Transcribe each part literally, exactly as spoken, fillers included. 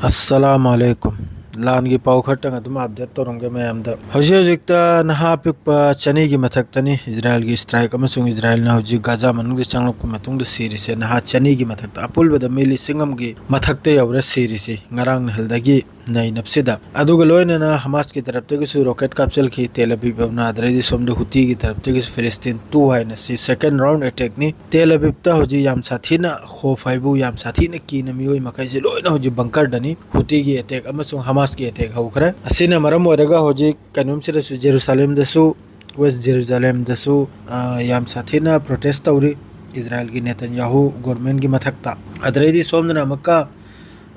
ꯑꯁꯂꯥꯝ ꯑꯂꯩꯀꯨꯝ꯫ ꯂꯥꯟꯒꯤ ꯄꯥꯎ ꯈꯔꯇꯪ ꯑꯗꯨꯝ ꯑꯞꯗꯦꯠ ꯇꯧꯔꯝꯒꯦ ꯃꯌꯥꯝꯗ꯫ ꯍꯧꯖꯤꯛ ꯍꯧꯖꯤꯛꯇ ꯅꯍꯥ ꯑꯄꯤꯛꯄ ꯆꯅꯤꯒꯤ ꯃꯊꯛꯇꯅꯤ ꯏꯖꯔꯥꯏꯜꯒꯤ ꯁ꯭ꯇ꯭ꯔꯥꯏꯛ ꯑꯃꯁꯨꯡ ꯏꯖꯔꯥꯏꯜꯅ ꯍꯧꯖꯤꯛ ꯒꯥꯖꯥ ꯃꯅꯨꯡꯗ ꯆꯪꯂꯛꯄ ꯃꯇꯨꯡꯗ ꯁꯤꯔꯤꯁꯦ꯫ ꯅꯍꯥ ꯆꯅꯤꯒꯤ ꯃꯊꯛꯇ, ꯑꯄꯨꯟꯕꯗ ꯃꯤ ꯂꯤꯁꯤꯡ ꯑꯃꯒꯤ ꯃꯊꯛꯇ ꯌꯧꯔꯦ ꯁꯤꯔꯤꯁꯤ ꯉꯔꯥꯡ ꯅꯍꯥꯜꯗꯒꯤ ꯅꯩꯅꯕꯁꯤꯗ꯫ ꯑꯗꯨꯒ ꯂꯣꯏꯅꯅ ꯍꯃꯥꯁꯀꯤ ꯇꯔꯞꯇꯒꯤꯁꯨ ꯔꯣꯀꯦꯠ ꯀꯥꯞꯁꯤꯜꯈꯤ ꯇꯦꯜ ꯑꯕꯤꯕ ꯌꯧꯅ꯫ ꯑꯗꯩꯗꯤ ꯁꯣꯝꯗ ꯍꯨꯇꯤꯒꯤ ꯇꯔꯞꯇꯒꯤꯁꯨ ꯐꯤꯂꯤꯁꯇꯤꯟ ꯇꯨ ꯍꯥꯏꯅ ꯁꯤ ꯁꯦꯀꯦꯟ ꯔꯥꯎꯟ ꯑꯦꯇꯦꯛꯅꯤ꯫ ꯇꯦꯜ ꯑꯕꯤꯕꯇ ꯍꯧꯖꯤꯛ ꯌꯥꯝ ꯁꯥꯊꯤꯅ ꯈꯣꯐ ꯍꯥꯏꯕꯨ ꯌꯥꯝ ꯁꯥꯊꯤꯅ ꯀꯤꯅ ꯃꯤꯑꯣꯏ ꯃꯈꯩꯁꯦ ꯂꯣꯏꯅ ꯍꯧꯖꯤꯛ ꯕꯪꯀꯔꯗꯅꯤ꯫ ꯍꯨꯇꯤꯒꯤ ꯑꯦꯇꯦꯛ ꯑꯃꯁꯨꯡ ꯍꯃꯥꯁꯀꯤ ꯑꯦꯇꯦꯛ ꯍꯧꯈ꯭ꯔꯦ꯫ ꯑꯁꯤꯅ ꯃꯔꯝ ꯑꯣꯏꯔꯒ ꯍꯧꯖꯤꯛ ꯀꯩꯅꯣꯝꯁꯤꯗꯁꯨ, ꯖꯦꯔꯨꯁꯥꯂꯦꯝꯗꯁꯨ, ꯋꯦꯁ ꯖꯦꯔꯨꯁꯥꯂꯦꯝꯗꯁꯨ, ꯑ, ꯌꯥꯝ ꯁꯥꯊꯤꯅ ꯄ꯭ꯔꯣꯇꯦꯁ ꯇꯧꯔꯤ ꯏꯖꯔꯥꯏꯜꯒꯤ ꯅꯦꯇꯟꯌꯥꯍꯨ ꯒꯣꯔꯃꯦꯟꯒꯤ ꯃꯊꯛꯇ꯫ ꯑꯗꯩꯗꯤ ꯁꯣꯝꯗꯅ ꯑꯃꯨꯛꯀ,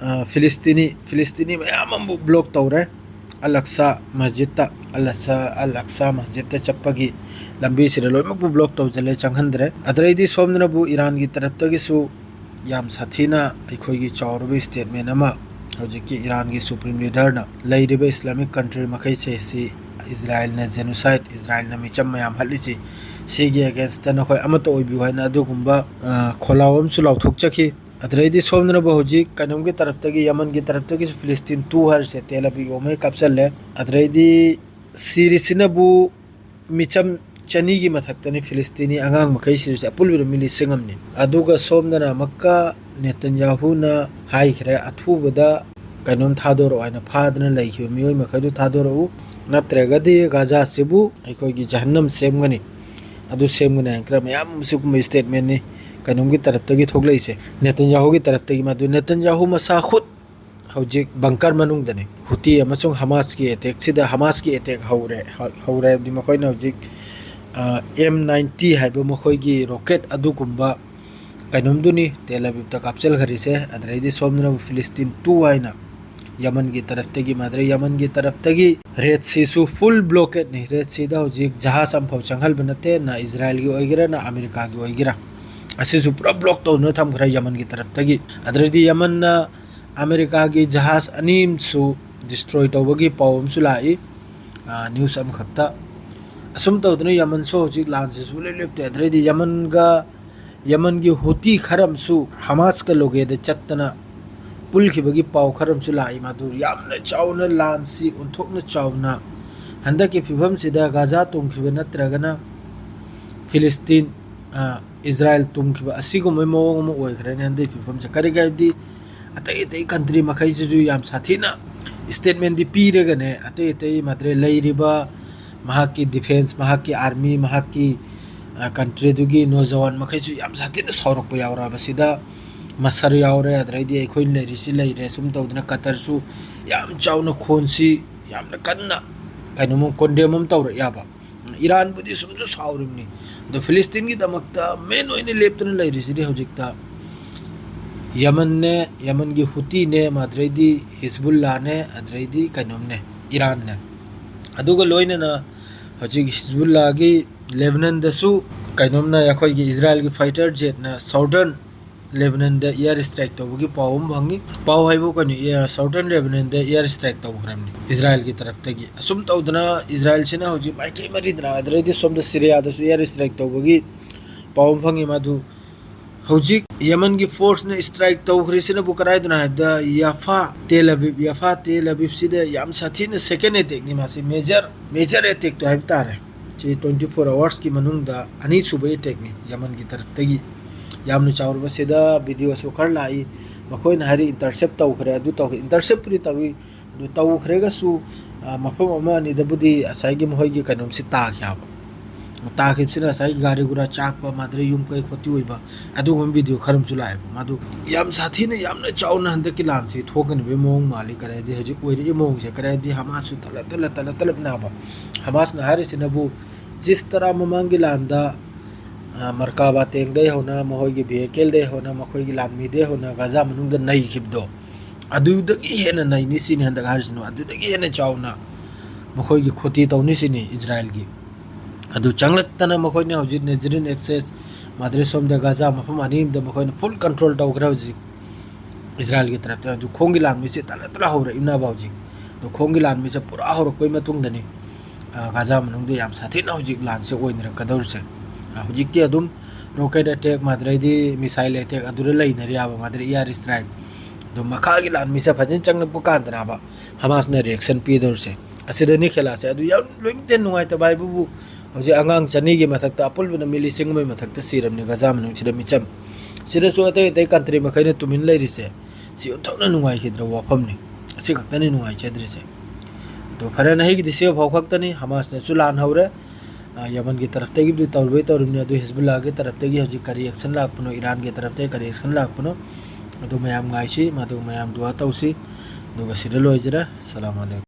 ꯑ, ꯐꯤꯂꯤꯁꯇꯤꯅꯤ, ꯐꯤꯂꯤꯁꯇꯤꯅꯤ ꯃꯌꯥꯝ ꯑꯃꯕꯨ ꯕ꯭ꯂꯣꯛ ꯇꯧꯔꯦ꯫ ꯑꯜ ꯑꯛꯁꯥ ꯃꯁꯖꯤꯠꯇ, ꯑꯜ ꯑꯛꯁꯥ, ꯑꯜ ꯑꯛꯁꯥ ꯃꯁꯖꯤꯠꯇ ꯆꯠꯄꯒꯤ ꯂꯝꯕꯤꯁꯤꯗ ꯂꯣꯏꯅꯃꯛꯄꯨ ꯕ꯭ꯂꯣꯛ ꯇꯧꯁꯤꯜꯂꯦ, ꯆꯪꯍꯟꯗ꯭ꯔꯦ꯫ ꯑꯗꯩꯗꯤ ꯁꯣꯝꯗꯅꯕꯨ ꯏꯔꯥꯟꯒꯤ ꯇꯔꯞꯇꯒꯤꯁꯨ ꯌꯥꯝ ꯁꯥꯊꯤꯅ ꯑꯩꯈꯣꯏꯒꯤ ꯆꯥꯎꯔꯕ ꯁ꯭ꯇꯦꯠꯃꯦꯟ ꯑꯃ ꯍꯧꯖꯤꯛꯀꯤ ꯏꯔꯥꯟꯒꯤ ꯁꯨꯄ꯭ꯔꯤꯝ ꯂꯤꯗꯔꯅ ꯂꯩꯔꯤꯕ ꯏꯁꯂꯥꯃꯤꯛ ꯀꯟꯇ꯭ꯔꯤ ꯃꯈꯩꯁꯦ ꯁꯤ ꯏꯖꯔꯥꯏꯜꯅ ꯖꯦꯅꯣꯁꯥꯏꯠ, ꯏꯖꯔꯥꯏꯜꯅ ꯃꯤꯆꯝ ꯃꯌꯥꯝ ꯍꯠꯂꯤꯁꯤ, ꯁꯤꯒꯤ ꯑꯦꯒꯦꯟꯁꯇ ꯅꯈꯣꯏ ꯑꯃꯠꯇ ꯑꯣꯏꯕꯤꯌꯨ ꯍꯥꯏꯅ ꯑꯗꯨꯒꯨꯝꯕ, ꯑ, ꯈꯣꯜꯂꯥꯎ ꯑꯃꯁꯨ ꯂꯥꯎꯊꯣꯛꯆꯈꯤ꯫ ꯑꯗꯨꯗꯩꯗꯤ ꯁꯣꯝꯗꯅꯕꯨ ꯍꯧꯖꯤꯛ ꯀꯩꯅꯣꯝꯒꯤ ꯇꯔꯞꯇꯒꯤ, ꯌꯃꯟꯒꯤ ꯇꯔꯞꯇꯒꯤꯁꯨ ꯐꯤꯂꯤꯁꯇꯤꯟ ꯇꯨ ꯍꯥꯏꯔꯤꯁꯦ ꯇꯦꯜ ꯑꯕꯤꯕ ꯌꯧꯃꯩ ꯀꯥꯞꯆꯜꯂꯦ꯫ ꯑꯗꯨꯗꯩꯗꯤ ꯁꯤꯔꯤꯁꯤꯅꯕꯨ ꯃꯤꯆꯝ ꯆꯅꯤꯒꯤ ꯃꯊꯛꯇꯅꯤ ꯐꯤꯂꯤꯁꯇꯤꯅꯤ ꯑꯉꯥꯡ ꯃꯈꯩ ꯁꯤꯔꯤꯁꯦ, ꯑꯄꯨꯟꯕꯗ ꯃꯤ ꯂꯤꯁꯤꯡ ꯑꯃꯅꯤ꯫ ꯑꯗꯨꯒ ꯁꯣꯝꯗꯅ ꯑꯃꯨꯛꯀ ꯅꯦꯇꯟꯌꯥꯍꯨꯅ ꯍꯥꯏꯈ꯭ꯔꯦ, ꯑꯊꯨꯕꯗ ꯀꯩꯅꯣꯝ ꯊꯥꯗꯣꯔꯛꯑꯣ ꯍꯥꯏꯅ, ꯐꯥꯗꯅ ꯂꯩꯈꯤꯕ ꯃꯤꯑꯣꯏ ꯃꯈꯩꯗꯨ ꯊꯥꯗꯣꯔꯛꯎ, ꯅꯠꯇ꯭ꯔꯒꯗꯤ ꯒꯥꯖꯥꯁꯤꯕꯨ ꯑꯩꯈꯣꯏꯒꯤ ꯖꯍꯟꯅꯝ ꯁꯦꯝꯒꯅꯤ꯫ ꯑꯗꯨ ꯁꯦꯝꯒꯅꯤ ꯍꯥꯏꯅ ꯈꯔ ꯃꯌꯥꯝ ꯁꯤꯒꯨꯝꯕ ꯁ꯭ꯇꯦꯠꯃꯦꯟꯅꯤ ꯀꯩꯅꯣꯝꯒꯤ ꯇꯔꯞꯇꯒꯤ ꯊꯣꯛꯂꯛꯏꯁꯦ, ꯅꯦꯇꯟꯌꯥꯍꯨꯒꯤ ꯇꯔꯞꯇꯒꯤ꯫ ꯃꯗꯨ ꯅꯦꯇꯟꯌꯥꯍꯨ ꯃꯁꯥ ꯈꯨꯠ ꯍꯧꯖꯤꯛ ꯕꯪꯀꯔ ꯃꯅꯨꯡꯗꯅꯤ꯫ ꯍꯨꯇꯤ ꯑꯃꯁꯨꯡ ꯍꯃꯥꯁꯀꯤ ꯑꯦꯇꯦꯛꯁꯤꯗ, ꯍꯃꯥꯁꯀꯤ ꯑꯦꯇꯦꯛ ꯍꯧꯔꯦ, ꯍ-, ꯍꯧꯔꯦ ꯍꯥꯏꯕꯗꯤ ꯃꯈꯣꯏꯅ ꯍꯧꯖꯤꯛ, ꯑ, ꯑꯦꯝ ꯅꯥꯏꯟꯇꯤ ꯍꯥꯏꯕ ꯃꯈꯣꯏꯒꯤ ꯔꯣꯀꯦꯠ ꯑꯗꯨꯒꯨꯝꯕ ꯀꯩꯅꯣꯝꯗꯨꯅꯤ ꯇꯦꯜ ꯑꯕꯤꯕꯇ ꯀꯥꯞꯆꯜꯈꯔꯤꯁꯦ꯫ ꯑꯗꯨꯗꯩꯗꯤ ꯁꯣꯝꯗꯅꯕꯨ ꯐꯤꯂꯤꯁꯇꯤꯟ ꯇꯨ ꯍꯥꯏꯅ ꯌꯃꯟꯒꯤ ꯇꯔꯞꯇꯒꯤ, ꯃꯥꯗ꯭ꯔꯦ ꯌꯃꯟꯒꯤ ꯇꯔꯞꯇꯒꯤ ꯔꯦꯗ ꯁꯤꯁꯨ ꯐꯨꯜ ꯕ꯭ꯂꯣꯀꯦꯠꯅꯤ꯫ ꯔꯦꯗ ꯁꯤꯗ ꯍꯧꯖꯤꯛ ꯖꯍꯥꯖ ꯑꯃꯐꯥꯎ ꯆꯪꯍꯟꯕ ꯅꯠꯇꯦ, ꯅ ꯏꯖꯔꯥꯏꯜꯒꯤ ꯑꯣꯏꯒꯦꯔꯥ, ꯅ ꯑꯃꯦꯔꯤꯀꯥꯒꯤ ꯑꯣꯏꯒꯦꯔꯥ꯫ ꯑꯁꯤꯁꯨ ꯄꯨꯔꯥ ꯕ꯭ꯂꯣꯛ ꯇꯧꯗꯨꯅ ꯊꯝꯈ꯭ꯔꯦ ꯌꯃꯟꯒꯤ ꯇꯔꯞꯇꯒꯤ꯫ ꯑꯗꯨꯗꯩꯗꯤ ꯌꯃꯟꯅ ꯑꯃꯦꯔꯤꯀꯥꯒꯤ ꯖꯍꯥꯖ ꯑꯅꯤ ꯑꯃꯁꯨ ꯗꯤꯁꯇ꯭ꯔꯣꯏ ꯇꯧꯕꯒꯤ ꯄꯥꯎ ꯑꯃꯁꯨ ꯂꯥꯛꯏ, ꯑ, ꯅ꯭ꯌꯨꯁ ꯑꯃꯈꯛꯇ꯫ ꯑꯁꯨꯝ ꯇꯧꯗꯅ ꯌꯃꯟꯁꯨ ꯍꯧꯖꯤꯛ ꯂꯥꯟꯁꯤ ꯁꯨꯡꯂꯦꯞ ꯂꯦꯞꯇꯦ꯫ ꯑꯗꯨꯗꯩꯗꯤ ꯌꯃꯟꯒ, ꯌꯃꯟꯒꯤ ꯍꯨꯇꯤ ꯈꯔ ꯑꯃꯁꯨ ꯍꯃꯥꯁꯀ ꯂꯣꯒꯦꯗ ꯆꯠꯇꯅ ꯄꯨꯜꯈꯤꯕꯒꯤ ꯄꯥꯎ ꯈꯔ ꯑꯃꯁꯨ ꯂꯥꯛꯏ꯫ ꯃꯗꯨ ꯌꯥꯝꯅ ꯆꯥꯎꯅ, ꯂꯥꯟꯁꯤ ꯑꯣꯟꯊꯣꯛꯅ ꯆꯥꯎꯅ ꯍꯟꯗꯛꯀꯤ ꯐꯤꯕꯝꯁꯤꯗ ꯒꯥꯖꯥ ꯇꯨꯝꯈꯤꯕ ꯅꯠꯇ꯭ꯔꯒꯅ ꯐꯤꯂꯤꯁꯇꯤꯟ, ꯑ, ꯏꯖꯔꯥꯏꯜ ꯇꯨꯝꯈꯤꯕ ꯑꯁꯤꯒꯨꯝꯕꯒꯤ ꯃꯑꯣꯡ ꯑꯃ ꯑꯣꯏꯈ꯭ꯔꯦꯅꯦ ꯍꯟꯗꯛꯀꯤ ꯐꯤꯕꯝꯁꯦ꯫ ꯀꯔꯤꯒꯤ ꯍꯥꯏꯕꯗꯤ ꯑꯇꯩ ꯑꯇꯩ ꯀꯟꯇ꯭ꯔꯤ ꯃꯈꯩꯁꯤꯁꯨ ꯌꯥꯝ ꯁꯥꯊꯤꯅ ꯁ꯭ꯇꯦꯠꯃꯦꯟꯗꯤ ꯄꯤꯔꯒꯅꯦ, ꯑꯇꯩ ꯑꯇꯩ ꯃꯥꯗ꯭ꯔꯦ ꯂꯩꯔꯤꯕ ꯃꯍꯥꯛꯀꯤ ꯗꯤꯐꯦꯟꯁ, ꯃꯍꯥꯛꯀꯤ ꯑꯥꯔꯃꯤ, ꯃꯍꯥꯛꯀꯤ, ꯑ, ꯀꯟꯇ꯭ꯔꯤꯗꯨꯒꯤ ꯅꯣꯖꯋꯥꯟ ꯃꯈꯩꯁꯨ ꯌꯥꯝ ꯁꯥꯊꯤꯅ ꯁꯥꯎꯔꯛꯄ ꯌꯥꯎꯔꯛꯑꯕꯁꯤꯗ, ꯃꯁꯔ ꯌꯥꯎꯔꯦ, ꯑꯗꯩꯗꯤ ꯑꯩꯈꯣꯏꯅ ꯂꯩꯔꯤꯁꯤ ꯂꯩꯔꯦ, ꯁꯨꯝ ꯇꯧꯗꯅ ꯀꯇꯔꯁꯨ ꯌꯥꯝ ꯆꯥꯎꯅ ꯈꯣꯟꯁꯤ ꯌꯥꯝꯅ ꯀꯟꯅ ꯀꯩꯅꯣꯃ ꯀꯣꯟꯗꯦꯝ ꯑꯃ ꯇꯧꯔꯛꯑꯦꯕ꯫ ꯏꯔꯥꯟꯕꯨꯗꯤ ꯁꯨꯝꯁꯨ ꯁꯥꯎꯔꯤꯕꯅꯤ, ꯑꯗꯣ ꯐꯤꯂꯤꯁꯇꯤꯟꯒꯤꯗꯃꯛꯇ ꯃꯦꯟ ꯑꯣꯏꯅ ꯂꯦꯞꯇꯨꯅ ꯂꯩꯔꯤꯁꯤꯗꯤ ꯍꯧꯖꯤꯛꯇ ꯌꯃꯟꯅꯦ, ꯌꯃꯟꯒꯤ ꯍꯨꯇꯤꯅꯦ, ꯑꯗꯩꯗꯤ ꯍꯤꯖꯕꯨꯜꯂꯥꯅꯦ, ꯑꯗꯩꯗꯤ ꯀꯩꯅꯣꯝꯅꯦ, ꯏꯔꯥꯟꯅꯦ꯫ ꯑꯗꯨꯒ ꯂꯣꯏꯅꯅ ꯍꯧꯖꯤꯛ ꯍꯤꯖꯕꯨꯜꯂꯥꯒꯤ ꯂꯦꯕꯅꯟꯗꯁꯨ ꯀꯩꯅꯣꯝꯅ ꯑꯩꯈꯣꯏꯒꯤ ꯏꯖꯔꯥꯏꯜꯒꯤ ꯐꯥꯏꯇꯔ ꯖꯦꯠꯅ ꯁꯥꯎꯗꯔꯟ ꯂꯦꯕꯅꯟꯗ ꯏꯌꯥꯔ ꯁ꯭ꯇ꯭ꯔꯥꯏꯛ ꯇꯧꯕꯒꯤ ꯄꯥꯎ ꯑꯃ ꯐꯪꯉꯤ꯫ ꯄꯥꯎ ꯍꯥꯏꯕꯨ ꯀꯩꯅꯣ, ꯏꯌꯥ-, ꯁꯥꯎꯗꯔꯟ ꯂꯦꯕꯅꯟꯗ ꯏꯌꯥꯔ ꯁ꯭ꯇ꯭ꯔꯥꯏꯛ ꯇꯧꯈ꯭ꯔꯕꯅꯤ ꯏꯖꯔꯥꯏꯜꯒꯤ ꯇꯔꯐꯇꯒꯤ꯫ ꯑꯁꯨꯝ ꯇꯧꯗꯅ ꯏꯖꯔꯥꯏꯜꯁꯤꯅ ꯍꯧꯖꯤꯛ ꯃꯥꯏꯀꯩ ꯃꯔꯤꯗꯅ, ꯑꯗꯩꯗꯤ ꯁꯣꯝꯗ ꯁꯤꯔꯤꯌꯥꯗꯁꯨ ꯏꯌꯥꯔ ꯁ꯭ꯇ꯭ꯔꯥꯏꯛ ꯇꯧꯕꯒꯤ ꯄꯥꯎ ꯑꯃ ꯐꯪꯉꯤ꯫ ꯃꯗꯨ ꯍꯧꯖꯤꯛ ꯌꯃꯟꯒꯤ ꯐꯣꯔꯁꯅ ꯁ꯭ꯇ꯭ꯔꯥꯏꯛ ꯇꯧꯈ꯭ꯔꯤꯁꯤꯅꯕꯨ ꯀꯗꯥꯏꯗꯅꯣ ꯍꯥꯏꯕꯗ ꯌꯥꯐꯥ ꯇꯦꯜ ꯑꯕꯤꯕ, ꯌꯥꯐꯥ ꯇꯦꯜ ꯑꯕꯤꯕꯁꯤꯗ ꯌꯥꯝ ꯁꯥꯊꯤꯅ ꯁꯦꯀꯦꯟ ꯑꯦꯇꯦꯛꯅꯤ ꯃꯥꯁꯤ, ꯃꯦꯖꯔ, ꯃꯦꯖꯔ ꯑꯦꯇꯦꯛꯇꯣ ꯍꯥꯏꯕ ꯇꯥꯔꯦ꯫ ꯁꯤ ꯇ꯭ꯋꯦꯟꯇꯤ ꯐꯣꯔ ꯑꯋꯥꯔꯁꯀꯤ ꯃꯅꯨꯡꯗ ꯑꯅꯤꯁꯨꯕ ꯑꯦꯇꯦꯛꯅꯤ ꯌꯃꯟꯒꯤ ꯇꯔꯐꯇꯒꯤ꯫ ꯌꯥꯝꯅ ꯆꯥꯎꯔꯕꯁꯤꯗ ꯚꯤꯗꯤꯑꯣꯁꯨ ꯈꯔ ꯂꯥꯛꯏ꯫ ꯃꯈꯣꯏꯅ ꯍꯥꯏꯔꯤ ꯏꯟꯇꯔꯁꯦꯞ ꯇꯧꯈ꯭ꯔꯦ, ꯑꯗꯨ ꯇꯧꯈ꯭ꯔꯦ, ꯏꯟꯇꯔꯁꯦꯞꯄꯨꯗꯤ ꯇꯧꯏ, ꯑꯗꯨ ꯇꯧꯈ꯭ꯔꯒꯁꯨ, ꯑ, ꯃꯐꯝ ꯑꯃ ꯑꯅꯤꯗꯕꯨꯗꯤ ꯉꯁꯥꯏꯒꯤ ꯃꯈꯣꯏꯒꯤ ꯀꯩꯅꯣꯝꯁꯤ ꯇꯥꯈꯤ ꯍꯥꯏꯕ꯫ ꯇꯥꯈꯤꯕꯁꯤꯅ ꯉꯁꯥꯏꯒꯤ ꯒꯥꯔꯤ ꯒꯨꯔꯥ ꯆꯥꯛꯄ, ꯃꯥꯗ꯭ꯔꯦ ꯌꯨꯝ ꯀꯩ ꯈꯣꯠꯇꯤ ꯑꯣꯏꯕ, ꯑꯗꯨꯒꯨꯝꯕ ꯚꯤꯗꯤꯑꯣ ꯈꯔ ꯑꯃꯁꯨ ꯂꯥꯛꯑꯦꯕ꯫ ꯃꯥꯗꯨ ꯌꯥꯝ ꯁꯥꯊꯤꯅ, ꯌꯥꯝꯅ ꯆꯥꯎꯅ ꯍꯟꯗꯛꯀꯤ ꯂꯥꯟꯁꯤ ꯊꯣꯛꯀꯅꯤꯕꯒꯤ ꯃꯑꯣꯡ ꯃꯥꯜꯂꯤ꯫ ꯀꯔꯤ ꯍꯥꯏꯗꯤ ꯍꯧꯖꯤꯛ ꯑꯣꯏꯔꯛꯏ ꯃꯑꯣꯡꯁꯦ, ꯀꯔꯤ ꯍꯥꯏꯗꯤ ꯍꯃꯥꯁꯁꯨ ꯇꯠꯂ, ꯇꯠꯂ, ꯇꯠꯂ, ꯇꯠꯂꯞꯅꯦꯕ꯫ ꯍꯃꯥꯁꯅ ꯍꯥꯏꯔꯤꯁꯤꯅꯕꯨ ꯖꯤꯁ ꯇꯔꯥ ꯃꯃꯥꯡꯒꯤ ꯂꯥꯟꯗ, ꯑ, ꯃꯔꯀꯥꯕꯥ ꯇꯦꯡꯗꯩ ꯍꯧꯅ, ꯃꯈꯣꯏꯒꯤ ꯚꯤꯍꯤꯀꯜꯗꯩ ꯍꯧꯅ, ꯃꯈꯣꯏꯒꯤ ꯂꯥꯟꯃꯤꯗꯩ ꯍꯧꯅ ꯒꯥꯖꯥ ꯃꯅꯨꯡꯗ ꯅꯩꯈꯤꯕꯗꯣ, ꯑꯗꯨꯗꯒꯤ ꯍꯦꯟꯅ ꯅꯩꯅꯤ ꯁꯤꯅꯤ ꯍꯟꯗꯛ ꯍꯥꯏꯔꯤꯁꯤꯅ, ꯑꯗꯨꯗꯒꯤ ꯍꯦꯟꯅ ꯆꯥꯎꯅ ꯃꯈꯣꯏꯒꯤ ꯈꯣꯇꯤ ꯇꯧꯅꯤ ꯁꯤꯅꯤ ꯏꯖꯔꯥꯏꯜꯒꯤ꯫ ꯑꯗꯨ ꯆꯪꯂꯛꯇꯅ ꯃꯈꯣꯏꯅ ꯍꯧꯖꯤꯛ ꯅꯦꯖꯔꯤꯟ ꯑꯦꯛꯁꯦꯁ, ꯃꯥꯗ꯭ꯔꯦ ꯁꯣꯝꯗ ꯒꯥꯖꯥ ꯃꯐꯝ ꯑꯅꯤ ꯑꯃꯗ ꯃꯈꯣꯏꯅ ꯐꯨꯜ ꯀꯟꯇ꯭ꯔꯣꯜ ꯇꯧꯈ꯭ꯔꯦ ꯍꯧꯖꯤꯛ ꯏꯖꯔꯥꯏꯜꯒꯤ ꯇꯔꯞꯇ꯫ ꯑꯗꯨ ꯈꯣꯡꯒꯤ ꯂꯥꯟꯃꯤꯁꯦ ꯇꯠꯂ ꯇꯠꯂ ꯍꯧꯔꯛꯏꯅꯕ ꯍꯧꯖꯤꯛ꯫ ꯑꯗꯣ ꯈꯣꯡꯒꯤ ꯂꯥꯟꯃꯤꯁꯦ ꯄꯨꯔꯥ ꯍꯧꯔꯛꯄꯩ ꯃꯇꯨꯡꯗꯅꯤ, ꯑ, ꯒꯥꯖꯥ ꯃꯅꯨꯡꯗ ꯌꯥꯝ ꯁꯥꯊꯤꯅ ꯍꯧꯖꯤꯛ ꯂꯥꯟꯁꯦ ꯑꯣꯏꯅꯔꯛꯀꯗꯧꯔꯤꯁꯦ꯫ ꯑ, ꯍꯧꯖꯤꯛꯇꯤ ꯑꯗꯨꯝ ꯔꯣꯀꯦꯠ ꯑꯦꯇꯦꯛ, ꯃꯥꯗ꯭ꯔꯩꯗꯤ ꯃꯤꯁꯥꯏꯜ ꯑꯦꯇꯦꯛ ꯑꯗꯨꯗ ꯂꯩꯅꯔꯤ ꯌꯥꯕ, ꯃꯥꯗ꯭ꯔꯩ ꯏꯌꯥꯔ ꯁ꯭ꯇ꯭ꯔꯥꯏꯛ, ꯑꯗꯣ ꯃꯈꯥꯒꯤ ꯂꯥꯟꯃꯤꯁꯦ ꯐꯖꯅ ꯆꯪꯂꯛꯄ ꯀꯥꯟꯗꯅꯦꯕ ꯍꯃꯥꯁꯅ ꯔꯤꯌꯦꯛꯁꯟ ꯄꯤꯗꯧꯔꯤꯁꯦ꯫ ꯑꯁꯤꯗꯅꯤ ꯈꯦꯂꯥꯁꯦ꯫ ꯑꯗꯨ ꯌꯥꯝ ꯂꯣꯏꯅꯃꯛꯇ ꯅꯨꯡꯉꯥꯏꯇꯕ ꯍꯥꯏꯕꯕꯨ ꯍꯧꯖꯤꯛ ꯑꯉꯥꯡ ꯆꯅꯤꯒꯤ ꯃꯊꯛꯇ, ꯑꯄꯨꯟꯕꯅ ꯃꯤ ꯂꯤꯁꯤꯡ ꯑꯃꯒꯤ ꯃꯊꯛꯇ ꯁꯤꯔꯕꯅꯤ ꯒꯖꯥ ꯃꯅꯨꯡꯁꯤꯗ ꯃꯤꯆꯝ꯫ ꯁꯤꯗꯁꯨ ꯑꯇꯩ ꯑꯇꯩ ꯀꯟꯇ꯭ꯔꯤ ꯃꯈꯩꯅ ꯇꯨꯃꯤꯟ ꯂꯩꯔꯤꯁꯦ ꯁꯤ ꯑꯣꯟꯊꯣꯛꯅ ꯅꯨꯡꯉꯥꯏꯈꯤꯗ꯭ꯔꯕ ꯋꯥꯐꯝꯅꯤ꯫ ꯑꯁꯤ ꯈꯛꯇꯅꯤ ꯅꯨꯡꯉꯥꯏꯖꯗ꯭ꯔꯤꯁꯦ꯫ ꯑꯗꯣ ꯐꯔꯦ, ꯅꯍꯩꯒꯤꯗꯤ ꯁꯤ ꯐꯥꯎ ꯈꯛꯇꯅꯤ꯫ ꯍꯃꯥꯁꯅꯁꯨ ꯂꯥꯟ ꯍꯧꯔꯦ꯫ ꯑ, ꯌꯃꯟꯒꯤ ꯇꯔꯐꯇꯒꯤꯕꯨꯗꯤ ꯇꯧꯔꯨꯕꯩ ꯇꯧꯔꯤꯕꯅꯤ, ꯑꯗꯨ ꯍꯤꯖꯕꯨꯜꯂꯥꯒꯤ ꯇꯔꯐꯇꯒꯤ ꯍꯧꯖꯤꯛ ꯀꯔꯤ ꯑꯦꯛꯁꯟ ꯂꯥꯛꯄꯅꯣ, ꯏꯔꯥꯟꯒꯤ ꯇꯔꯐꯇꯒꯤ ꯀꯔꯤ ꯑꯦꯛꯁꯟ ꯂꯥꯛꯄꯅꯣ, ꯑꯗꯨ ꯃꯌꯥꯝ ꯉꯥꯏꯁꯤ, ꯃꯗꯨ ꯃꯌꯥꯝ ꯗꯨꯋꯥ ꯇꯧꯁꯤ꯫ ꯑꯗꯨꯒ ꯁꯤꯗ ꯂꯣꯏꯖꯔꯦ꯫ ꯑꯁꯂꯥꯃꯨ ꯑꯂꯩꯀꯨꯝ꯫